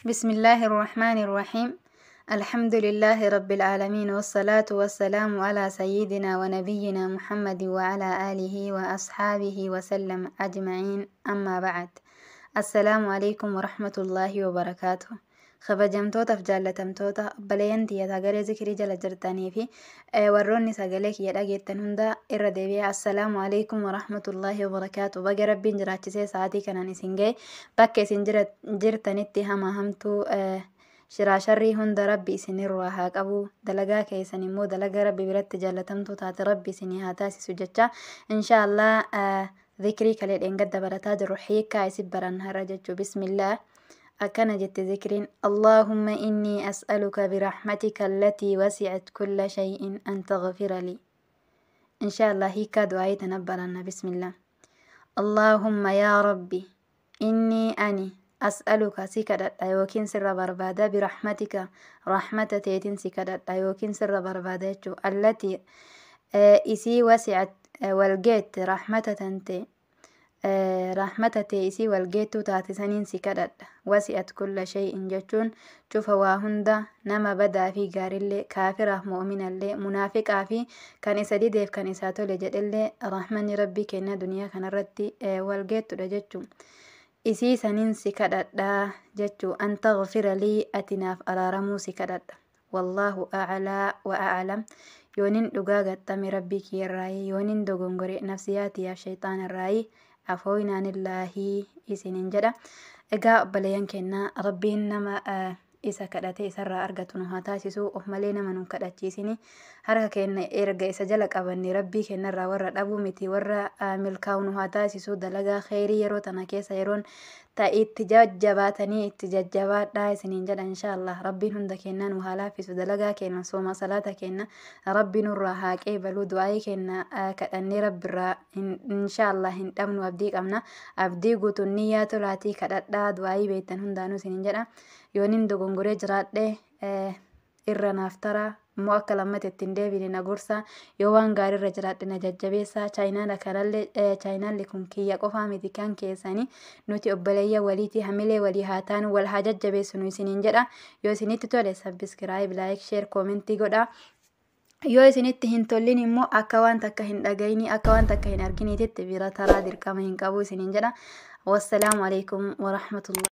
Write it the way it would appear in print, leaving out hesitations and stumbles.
بسم الله الرحمن الرحيم. الحمد لله رب العالمين، والصلاة والسلام على سيدنا ونبينا محمد وعلى آله وأصحابه وسلم أجمعين. أما بعد، السلام عليكم ورحمة الله وبركاته. Kabajamtootaaf jaallatamtoota obboleeyyan tiyya sagalee zikirii jala jirtanii fi warroonni sagalee kiyya dhageettan hunda, irra deebi'ee assalaamu alaikum warahmatullaahi wabarakaatu. Baga Rabbiin jiraachisee sa'aatii kanaan isin ga'e. Bakka isin jirtanitti hamaa hamtuu, shiraa sharrii hunda Rabbi isinirraa haa qabu. Dalagaa keessan immoo dalagaa Rabbi biratti jaallatamtuu taate Rabbi isinii haa taasisu jecha, insha Allah zikrii kalee dheengadda barataa jiru hiikkaa isin baran har'a jechuu. Bismillah. Akkana jette zikriin: اللهم إني أسألك برحمتك التي وسعت كل شيء أن تغفر لي. إن شاء الله hiikkaa du'aayii tana baranna. Bismillah. اللهم يا ربي، إني ani، أسألك si kadhadha yookiin sirra barbaada، برحمتك rahmata teetiin si kadhadha yookiin sirra barbaada jechuu، التي isii، وسعت walgeette، rahmata tante, rahmata tee isii walgeettuu taate saniin si kadhadha. وسعت كل شيء jechuun cufa waa hunda, nama badaa fi gaarillee, kaafiraaf mu'minallee, munaafiqaa fi kan isa dideef kan isaa tole jedhellee, rahmanni Rabbii kenna duniyaa kanarratti walgeettudha jechuu. Isii saniin si kadhadhaa jechuu. أن تغفر لي ati naaf araaramuu si kadhadha. والله أعلى وأعلم. Yoonin dhugaa gaxxame Rabbii kiyyarraayi, yoonin dogongore nafsiyaatiyaaf shayxaanarraayi, afooyinaanillaahi isinin jedha. Egaa obboleeyyan kennaa, Rabbiin nama isa kadhate isarraa argatu nu haa taasisu. Of malee nama nu kadhachiisini. Harka keenya erga isa jala qabanne Rabbii kennarraa warra dhabuu miti, warra milkaa'u nu haa taasisu. Dalagaa kheyrii yeroo tana keessa yeroon itti jajjabaatanii itti jajjabaadhaa isiniin jedha. Inshaallah Rabbiin hunda kennaa nu haa laaffisu. Dalagaa keenya, sooma, salaata keenya Rabbi nurraa haa qeebaluu. Du'aayii keenya kadhannee Rabbirraa inshaallah hin dhabnu, abdii qabna. Abdii guutuun niyyaa tolaatii kadhadhaa, du'aayii beektan hundaanuu isiniin jedha. Yoonin dogongoree jiraadhe irra naaf taraa, immoo akka lammata ittiin deebine na gorsa. Yoo waan gaariirra jiraadhe na jajjabeessa. Chaayinaala kanallee, chaayinaalli kun kiyya qofaa miti, kan keessanii. Nuti obboleeyyan waliiti, hamilee walii haa taanu, wal haa jajjabeessinu isiniin jedha. Yoo isinitti tole subscribe, like, share, comment godha. Yoo isinitti hin tollin immoo akka waan takka hin dhagayini, akka waan takka hin arginiititti bira taraa, dirqama hin qabu isiniin jedha. Wassalaamu alaikum warahmatullahi.